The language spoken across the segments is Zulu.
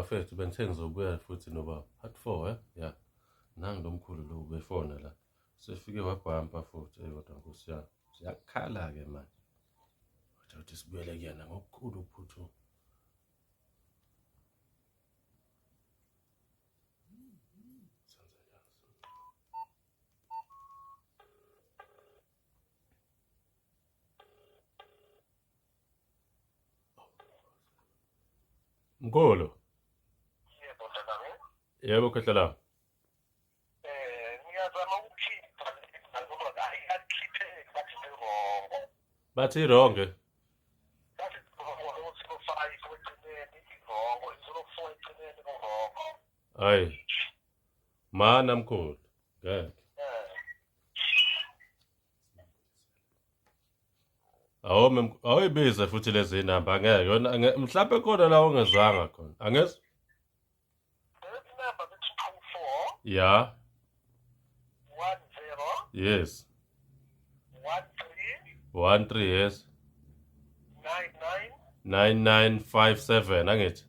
Bafethu bengithe ngizobuya futhi noba part 4 eh ya nangu lo mkhulu lo ubefona la sefike wabhampa futhi eyi kodwa nkosi yami siyakhala-ke manje kodwa ukuthi sibuyele kuyena ngokukhulu ukuphuthuma. Mkhulu. Yebo mntanami. Yebo khehla lami. Ngiyazama ukukhipha ngoba ayikhipheki bathi wrong. Bathi wrong. Bathi zero five egcineni wrong, 04 egcineni wrong. Hayi. Mana mkhulu. Ngeke. Awume awuyibize futhi lezi namba angeke yona mhlawumbe khona la ongezwanga khona. Angezwa? Lezi namba zithi 24 Ya. 10 Yes. 13 13 yes. 99 9957 angithi.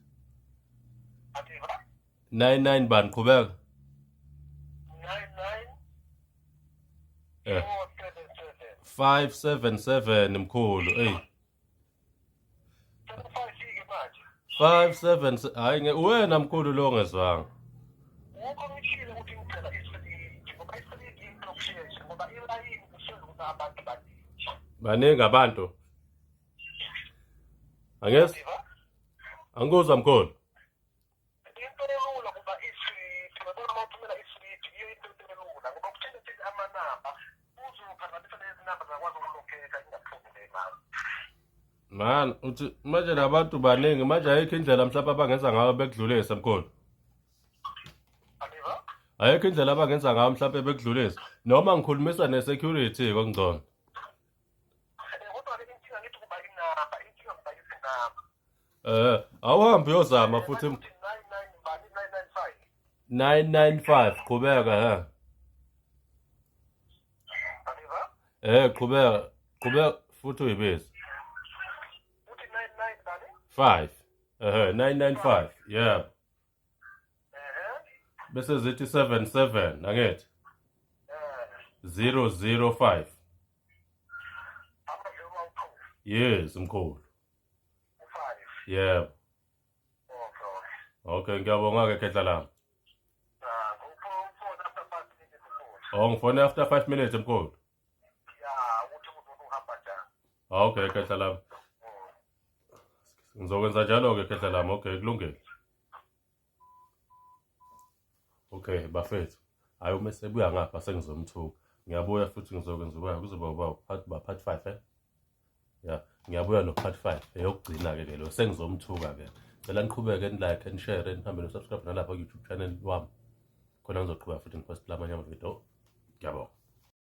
Ativa 99 bani qhubeka. 99 Eh 477 577 mkhulu ey. Sekufive-ke manje. 57 hayi wena mkhulu lo ongezwanga. Wokho ngishilo ukuthi ngicela isilidi ngoba isilidi into yokushesha ngoba ilayini kuhlezi kunabantu baningi. Baningi abantu. Angezi? Angikuzwa mkhulu. Into elula kuba islip, uyabona uma uthumela islip iyo into elula ngoba kuthina sithi amanamba uzophazamisa lezi namba zakwazi ukulokheka ingaphumi le mali. Man, uthi manje labantu baningi manje ayikho indlela mhlawumbe abangenza ngayo bekudlulise mkhulu. Angiva? Ayikho indlela abangenza ngayo mhlawumbe bekudlulise. Noma ngikhulumisa ne-security kokungcono. Kodwa-ke inkinga ngithi kuba inamba, inkinga kuba izinamba. Awuhambe uyozama futhi 99 bani 995. 995 qhubeka he. Angiva? Qhubeka, qhubeka futhi uyibize. Uthi 99 bani? 5. 995. Yeah. Bese zithi 77 angithi 005. Yes mkhulu. Yebo. Okay ngiyabonga ke khehla lami. Oh ngifone after 5 minutes mkhulu. Okay khehla lami. Ngizokwenza njalo ke khehla lami. Okay kulungile. Okay bafethu. Hayi uma sebuya ngapha sengizomthuka. Ngiyabuya futhi ngizokwenza uba kuzoba uba part ba part 5 eh. Ya, ngiyabuya no part 5 eyokugcina ke ke lo sengizomthuka ke. Cela niqhubeke ni like and share nihambe no subscribe nalapha ku YouTube channel wami. Khona ngizoqhubeka futhi ngipost lamanye ama video. Ngiyabonga.